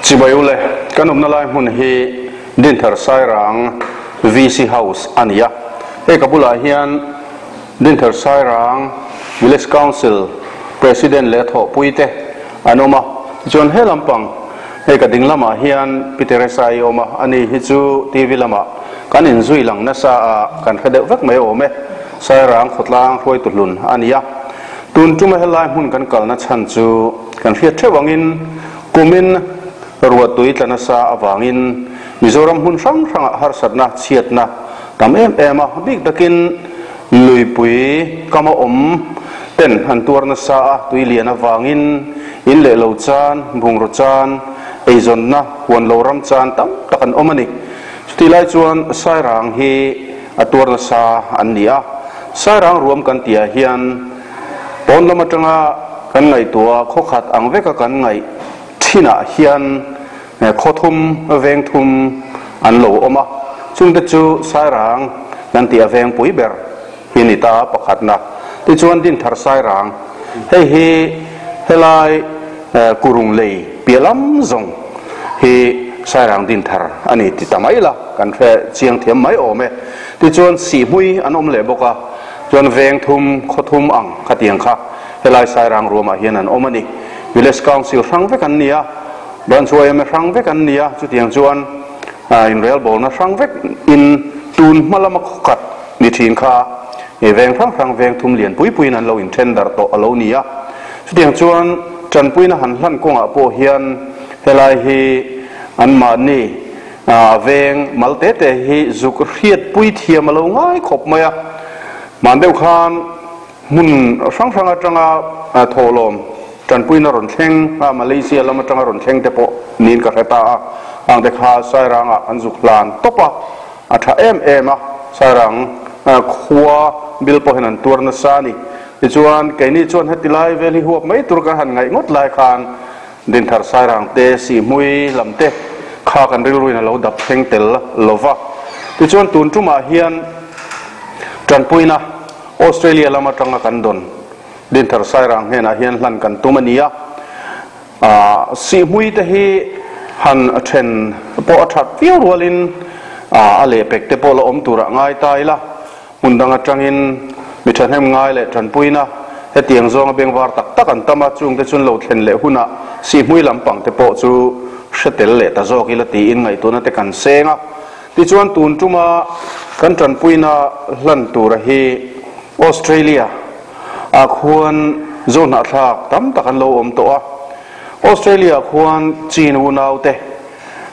Chibai ule, kan awmna lai hmun hi Dinthar Sairang VC House a ni a. Hei ka bulah hian Dinthar Sairang Village Council President leh a thawhpuite an awm a. Tichuan he lampang hei ka ding lamah hian Pi Teresa i awm a, ani hi chu TV lamah kan inzui lang nasa a, kan hre deuh vek mai awm e. Sairang khawtlang hruaitu hlun a ni a. Tun tuma helai hmun kan kalna chhan chu kan hriat theuh angin kumin ruahtui tla nasa avangin Mizoram hmun hrang hrangah harsatna chhiatna tam em em a, bik takin luipui kama awm ten an tuar nasa a, tui lian avangin in leh lo chan, bungraw chan, eizawnna, huan lo ram chan tam tak an awm a ni. Chutih lai chuan Sairang hi a tuar nasa an ni a. Sairang ruam kan tihah hian pawn lam atanga kan ngaihtuah khawkhat ang veka kan ngaih thinah hian khaw thum, veng thum an lo awm a. Chungte chu Sairang kan tih a veng pui ber hi ni ta pakhatna. Tichuan Dinthar Sairang, hei hi helai Kurung lei piah lam zawng hi Sairang Dinthar a ni ti ta mai la, kan hre chiang thiam mai awm e. Tichuan Sihhmui an awm leh bawk a, chuan veng thum, khaw thum ang khatiang kha helai Sairang ruamah hian an awm a ni. Village Council hrang vek an ni a, Branch yma hrang vek an ni a, chutiang chuan inrelbawlna hrang vek in tun hma lama khawkhat ni thin kha veng hrang hrang veng thum lian pui puiin an lo inthen darh tawh a lo ni a. Chutiang chuan tanpuina han hlan kawngah pawh hian helai hi anmahni veng mal te te hi zuk hriat pui thiam a lo ngai khawp mai a. Hman deuh khan Hmun hrang hrang atanga thawhlawm tanpuina rawn thleng a, Malaysia lam atanga rawn thleng te pawh niin ka hre ta a, hangte kha Sairangah an zuk hlan tawp a, a tha em em a, Sairang khua bil pawh hian an tuar nasa a ni. Tichuan keini chuan heti lai vel hi huap mai tur kan han ngaih ngawt lai khan Dinthar Sairang te, Sihhmui lam te kha kan rilruin a lo dap thleng tel lo va. Tichuan tun tumah hian tanpuina Australia lam atanga kan dawn Dinthar Sairang hnenah hian hlan kan tum a ni a, Sihhmui te hi han then pawh a that viau rualin a lehpek te pawh la awm turah ngai ta ila, hmun dang atangin mi thahnem ngai leh tanpuina hetiang zawnga bengvar tak tak an tam a, chungte chuan lo thlen leh hunah Sihhmui lampang te pawh chu hre tel leh ta zawk ila tiin ngaihtuahna te kan seng a. Tichuan tun tuma kan tanpuina hlan tura hi Australia ah khuan Zohnahthlak tam tak an lo awm tawh a. Australia ah khuan Chin unau te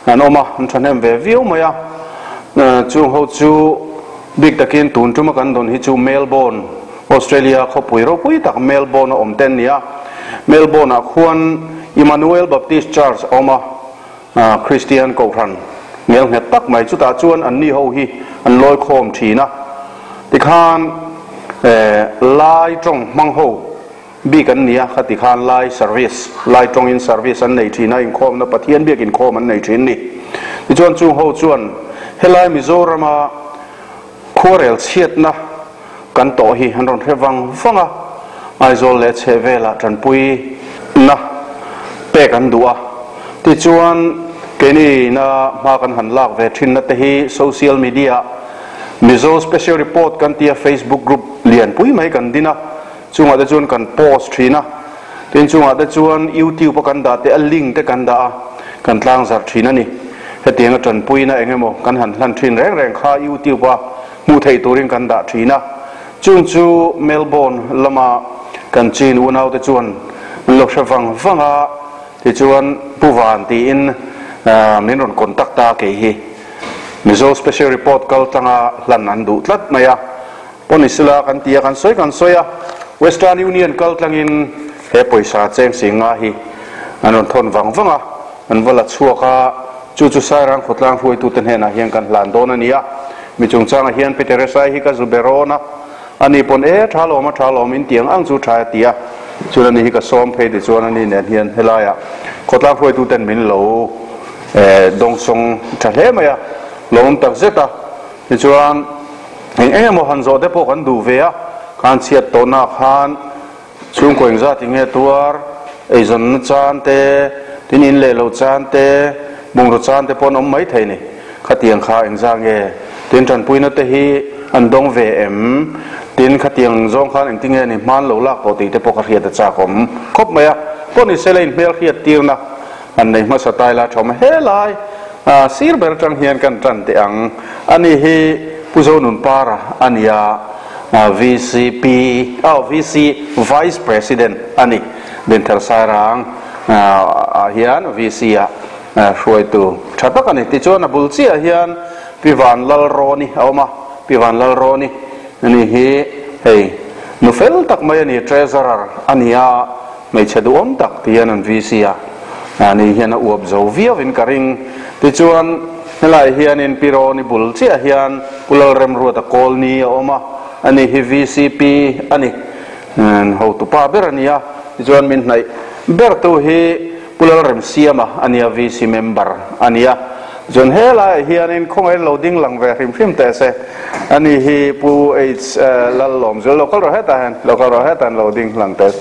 an awm a, an thahnem ve viau mai a. Chung ho chu bik takin tun tuma kan dawn hi chu Melbourne, Australia khawpui ropui tak Melbourne a awm te an ni a. Melbourne ah khuan Emmanuel Baptist Church a awm a. Kristian Kohhran ngel nghet tak mai chutah chuan anni ho hi an lawi khawm thin a, tikhan Lai tawng hmang ho bik an ni a, khati khan Lai service, Lai tawngin service an nei thin a, inkhawmna Pathian biak inkhawm an nei thin ni. Tichuan chung ho chuan helai Mizorama khuarel chhiatna kan tawh hi an rawn hre vang vang a, Aizawl leh chhehvelah tanpui na pek an duh a, tichuan keini na hma kan han lak ve thin na te hi social media ah Mizo Special Report kan tia Facebook group lianpui mai kan din a, chungah te chuan kan post thin a, tin chungah te chuan YouTube a kan dah te a link te kan dah a, kan tlangzarh thin a ni. Hetianga tanpuina eng emaw kan han hlan thin reng reng kha YouTube a Hmuh theih turin kan dah thin a, chung chu Melbourne lama kan chin unaute chuan an lo hre vang vang a, tichuan Pu Van tiin min rawn contact ta kei hi Mizo Special Report kal tlanga hlan an duh tlat mai a, Pawnisila kan ti a, kan sawi kan sawi a, Western Union kal tlangin he pawisa cheng singa hi an rawn thawn vang vang a, an va la chhuak a, chu chu Sairang khawtlang hruaitute hnenah hian kan hlan dawn a ni a. Mi chungchangah hian Pi Teresai hi ka zu be rawn a, ani pawn e tha lawm a tha lawm in tiang ang chu tha a ti a, chuan ani hi ka sawm phei tichuan ani nen hian helaiah khawtlang hruaituten min lo dawngsawng tha hle mai a, lawmawm tak zet a, tichuan eng eng emaw han zawh te pawh kan duh ve a, khan chhiat tawhna khan Chhungkaw engzat eng nge tuar, eizawnna chan te, Tin in leh lo chan te, bungraw chan te pawh an awm mai thei ni. Khatiang kha engzah nge? Tin tanpuina te hi an dawng ve em? Tin khatiang zawng khan engtinge ni hman lo lak tawh tih te pawh ka hriat a chak awm khawp mai a. Pawh ni sela in hmel hriat tirna an nei hmasa tai la thawm helai sir ber atang hian kan tan teh ang. Ani hi Pu Zonunpara a nia, VCP, aw VC Vice President a ni. Dinthar Sairang ah hian VC ah hruaitu tha tak a ni. Tichuan a bul chiah hian Pi Vanlalrawni a awm a, Pi Vanlalrawni ni hi hei nu fel tak mai a ni, Treasurer a ni a, hmeichhe duhawm tak ti hian an VC a, ni hian a uap zo viau in ka ring. Tichuan helai hianin Pi Rawni bul chiah hian Pu Lalremruata Kawlni a awm a, ani hi VCP a ni. Hotupa ber a ni a, tichuan min hnaih bertu hi Pu Lalremsiama a nia, VC member a ni a. Tichuan helaiah hianin khawngaih lo ding lang ve hrim hrim teh se, ani hi Pu H Lallawmzul lo kal rawh hetah hian, lo kal rawh hetah hian lo ding lang teh se.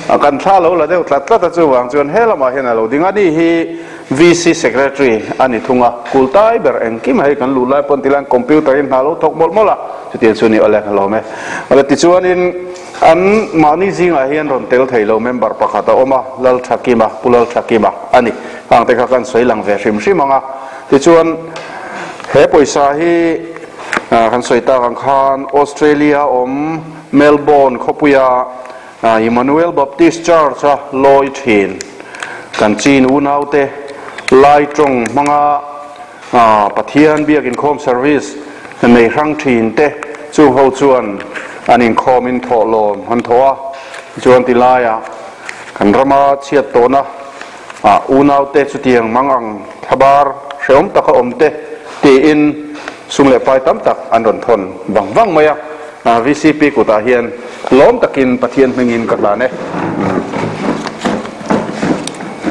Kan thla lo la deuh tlat tlat a, chuvang chuan he lamah hian a lo ding a, ani hi VC Secretary a ni thung a, kultai ber engkim hei kan luh lai pawn tilaiin computer in hna lo thawk mawlh mawlh a, chutiang chu ni awle a lawm e. Awle tichuanin an mahni zingah hian rawn tel thei lo member pakhat a awm a, Lalthakima, Pu Lalthakima a ni. Khang te kha kan sawi lang ve hrim hrim ang a, tichuan he pawisa hi kan sawi tak ang khan Australia awm Melbourne khawpuia Emmanuel Baptist Church a lawi thin. Kan chin unaute lai tawng hmanga Pathian biak inkhawm service nei hrang thin te chung ho chuan an inkhawm in thawhlawm an thawh a. Tichuan ti laiah kan rama chhiat tawhna unaute chutiang mang ang thlabar hrehawm taka awm te tiin sum leh pai tam tak an rawn thawn vang vang mai a. Vcp kutah hian lawm takin Pathian hmingin ka hlan e.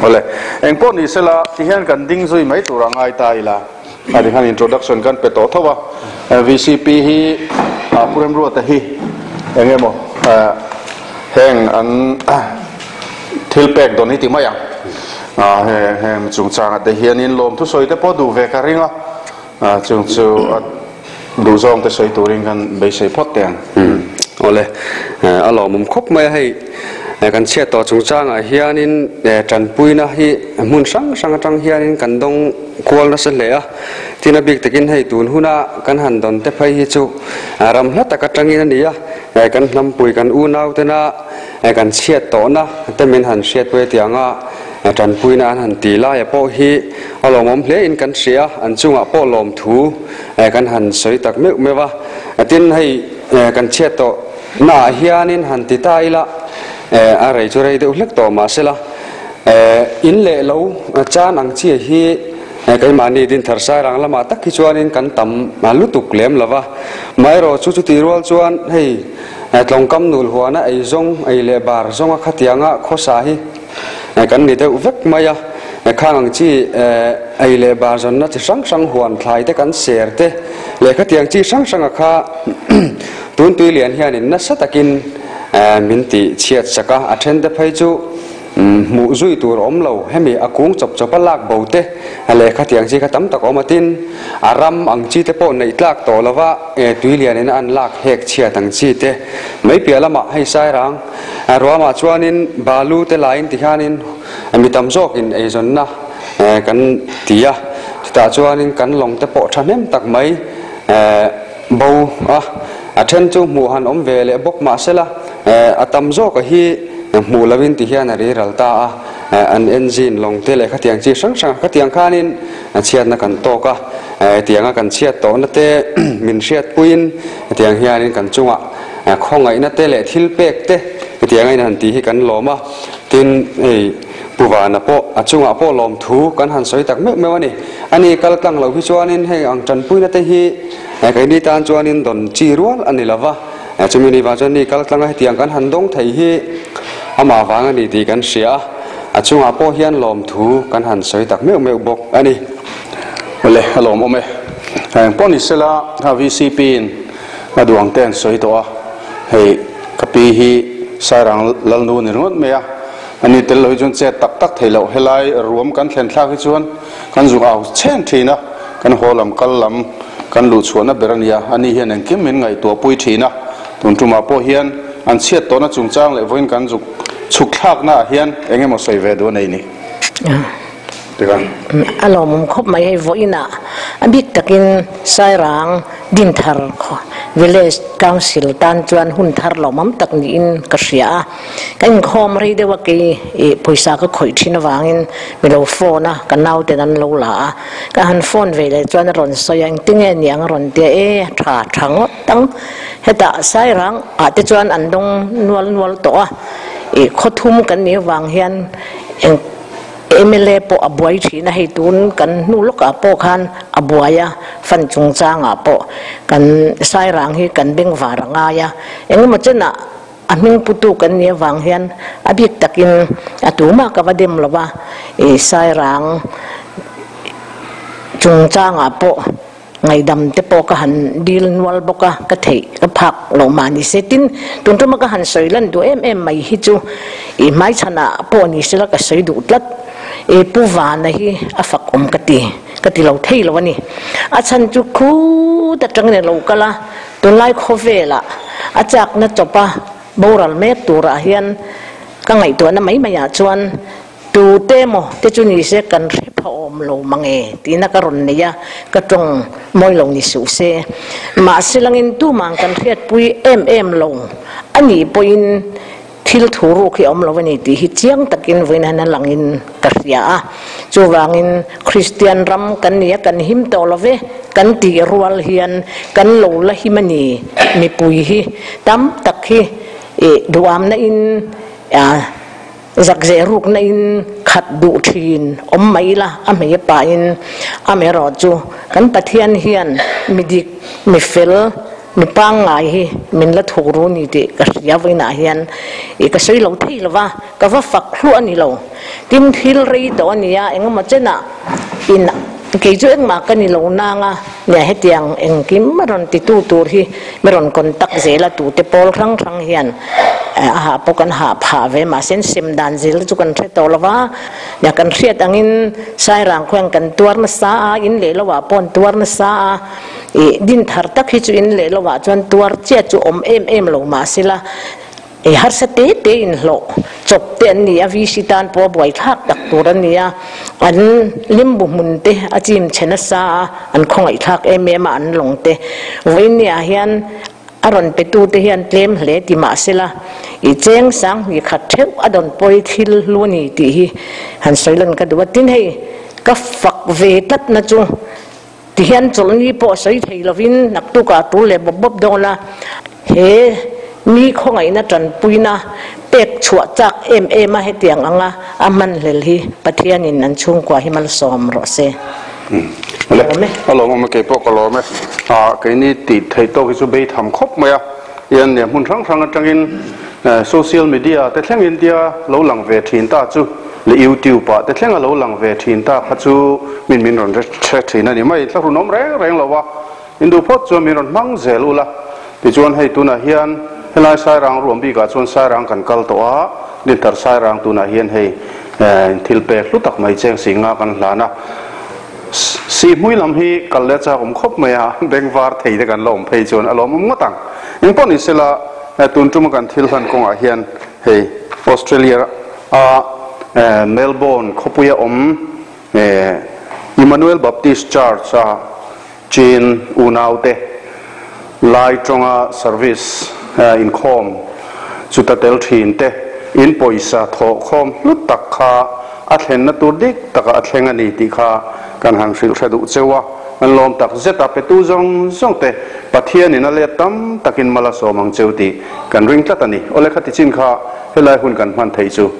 Awle, engpawh ni sela tihian kan ding zui mai tur a ngai ta ila. A ti khan introduction kan pe tawh tho a. Vcp hi Pu Remruata hi eng emaw heng an thil pek dawn hi ti mai ang. Heng chungchangah te hianin lawmthusawi te pawh duh ve ka ring a. Chung chu a duhzawng te sawi turin kan beisei phawt teh ang. Awle, a lawmawm khawp mai a hei. Kan chhiat tawh chungchangah hianin tanpuina hi hmun hrang hrang atang hianin kan dawng kual nasa hle a. Tin a bik takin hei tun huna kan han dawn te phei hi chu ram hla tak atangin a ni a. Kan hnampui kan unau tena kan chhiat tawhna te min han hriatpui atianga Tanpuina an han ti laia pawh hi a lawmawm hle in kan hria, an chungah pawh lawmthu kan han sawi tak meuh meuh a. Tin, hei kan chhiat tawh naah hianin han ti ta ila, a rei chu rei deuh hlek tawh mahsela, in leh lo chan ang chiah hi keimahni Dinthar Sairang lamah tak hi chuanin kan tam lutuk lem lo va. Amaherawh chu chutih rual chuan hei tlawngkam nul huana ei zawng, ei leh bar zawnga khatianga khawsa hi, Kan ni deuh vek mai a, khang ang chi ei leh bar zawnna chi hrang hrang huan thlai te kan ser te leh khatiang chi hrang hranga kha tun tui lian hianin nasa takin min tih chhiat sak a, a then te phei chu hmuh zui tur awm lo, hemi a kung chawp chawp a lak bo te leh khatiang chi kha tam tak awm a, tin a ram ang chi te pawh neih tlak tawh lova tui lianin a an lak hek chhiat ang chi te mai piah lamah hei sairang. Ruamah chuanin balu te laiin tihianin mi tam zawkin eizawnna kan ti a, chutah chuanin kan lawng te pawh thahnem tak mai bo a, a then chu hmuh han awm ve leh bawk mahsela a tam zawka hi hmuh loin tihian a riral ta a, an engine lawng te leh khatiang chi hrang hrang khatiang khanin chhiatna kan tawk a, hetianga kan chhiat tawhna te min hriatpuiin hetiang hianin kan chungah Khawngaihna te leh thil pek te hetiang a inhan tih hi kan lawm a, tin hei Pu Vana pawh a chungah pawh lawm thu kan han sawi tak meuh meuh a ni. Ani kal tlang lo hi chuanin hei ang tanpuina te hi keini tan chuanin dawn chi rual a ni lo va, chumi ni vang chuan ni kal tlanga hetiang kan han dawng thei hi amah vang a ni tih kan hria a, a chungah pawh hian lawm thu kan han sawi tak meuh meuh bawk a ni. Awle, a lawmawm e. Engpawh ni sela VCP in A duang te an sawi tawh a, hei ka pi hi Sairang Lalnu ni ringawt mai a, Ani tel lo hi chuan chet tak tak theih loh. Helai ruam kan thlen thlak hi chuan kan zuk au chhen thin a, kan haw lam kal lam kan luh chhuahna ber a nia. Ani hian engkim min ngaihtuah pui thin a, tun tumah pawh hian an chhiat tawhna chungchang leh vawiin kan zuk chhuk thlakna ah hian eng emaw sawi ve duh a nei ni. Tikhan. A lawmawm khawp mai hei vawiinah a bik takin Sairang Dinthar Village Council tan chuan hun thar lawmawm tak niin ka hria a. Ka inkhawm rei deuh a kei ih pawisa ka khawih thin avangin mi lo phone a, ka nauten an lo la a. Ka han phone ve leh chuan a rawn sawi a, engtinge niang a rawn tia e, tha tha ngawt ang. Hetah Sairang ah te chuan an dawng nual nual tawh a, ih khawthum kan nih avang hian eng Mla pawh a buai thin a, hei tun kan hnu lawkah pawh khan a buai a, fund chungchangah pawh kan Sairang hi kan bengvar a ngai a, engemaw chenah a hming putu kan nih avang hian a bik takin a tumah ka va dem lo va, i Sairang chungchangah pawh Ngaihdam te pawh ka han dil nual bawk a, ka theih ka phak lo mah ni se. Tin, tun tuma ka han sawi lan duh em em mai hi chu i hmaichhanah pawh ni sela ka sawi duh tlat. I Pu Vana hi a fak awm ka ti, ka ti lo thei lo a ni. A chhan chu khut atangin a lo kal a, tunlai khawvelah a chakna chawpa boral mek turah hian ka ngaihtuahna mai maiah chuan Tute emaw te chu ni se kan hre pha awm lo mange tiin a ka rawn nei a, ka tawng mawi lo ni suh se. Mahse langin tumang kan hriatpui em em lo a nih pawhin thil thu ruk hi a awm lo a ni tih hi chiang takin vawiin hian a langin ka hria a. Chuvangin Kristian ram kan ni a, kan him tawh lo ve kan tih rual hian kan lo la him a ni mipui hi tam tak hi duhamna in Zakzeh rukna in khat duh thin awm mai ila a hmei a pahin amaherawh chu kan Pathian hian mi dik, mi fel, mi pangngai hi min la thuk ru ni tih ka hria vawiinah hian i ka sawi lo thei lo va, ka va fak hluah a ni lo. Tin thil rei tawh a nia engemaw chenah in kei chu engmah ka ni lo nang a nia hetiang engkim a rawn titu tur hi mi rawn contact zel a tute pawl hrang hrang hian A hah pawh kan hah phah ve mahse an sem dan zel te chu kan hre tawh lo va, nia kan hriat angin Sairang khuan kan tuar nasa a, in leh lo ah pawh an tuar nasa a, ih din thar tak hi chu in leh lo ah chuan tuar chiah chu awm em em lo mahse la ih harsa te te in hlawh chawp te an ni a, VC tan pawh a buai thlak tak tur a ni a, an limbu hmun te a chim chhe nasa a, an khawngaih thlak em em a an lawng te vawiin ni ah hian A rawn petute hian tlem hle ti mah sela, i cheng sang hnih khat theuh a dawn pawi thil hlu a ni tih hi han sawi lan ka duh a. Tin hei ka fak ve tlatna chu ti hian chawlhni pawh sawi thei lovin naktukah tul leh bawp bawp dawn a, he mi khawngaihna tanpuina pek chhuah chak em em a hetiang anga a hmanhlel hi Pathianin an chhungkua hi malsawm rawh se. Awle, a lawmawm e, keipawh ka lawm e. Ah, keini tih theih tawk hi chu bei tham khawp mai a, ian leh hmun hrang hrang atangin social media te thlengin tia lo lang ve thin ta chu leh youtube ah te thlenga lo lang ve thin ta kha chu min min rawn hre thin a ni mai, thlahrunawm reng reng lo a, in duh phawt chuan min rawn hmang zel ula, tichuan hei tunah hian helai Sairang ruam bikah chuan Sairang kan kal tawh a, Dinthar Sairang tunah hian hei Thil pek hlu tak mai cheng si nga kan hlan a, Sihhmui lam hi kal leh chak awm khawp mai a, bengvar thei te kan la awm phei chuan a lawmawm ngawt ang. Eng pawh ni sela tun tuma kan thil hlan kawngah hian hei Australia a Melbourne khawpuia awm Emmanuel Baptist Church a Chin unaute lai tawnga service inkhawm chuta tel thin te in pawisa thawhkhawm hlut tak kha a thlenna tur dik takah a thleng a ni tih kha kan han hrilh hre duh cheu a, kan lawm tak zet a, petu zawng zawng te Pathianin a let tam takin mal a sawm ang cheu tih kan ring tlat a ni. Awle khati chin kha helai hun kan hman theih chu.